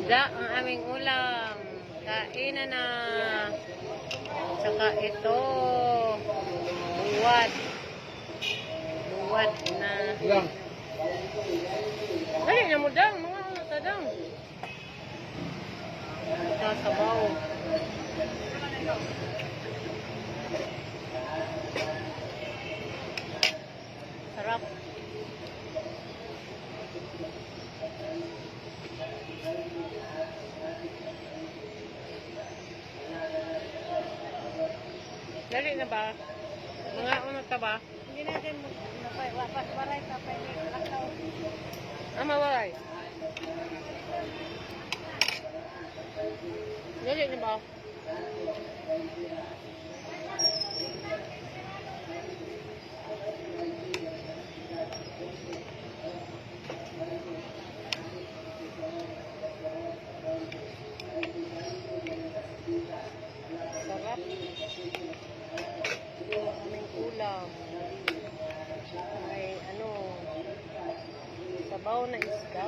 Isda ang aming ulam. Kainan na. Tsaka ito. Luwad. Luwad na. Lang. Dali na mo dang. Mga ano ta dang. Ito sabaw. Sarap. Dali na ba? Mga ano ta ba? Hindi natin waray pa pa ni lakaw. Ah, mawalay. Dali na ba? Sarap. Ito ang aming ulam. May ano, sabaw na isda.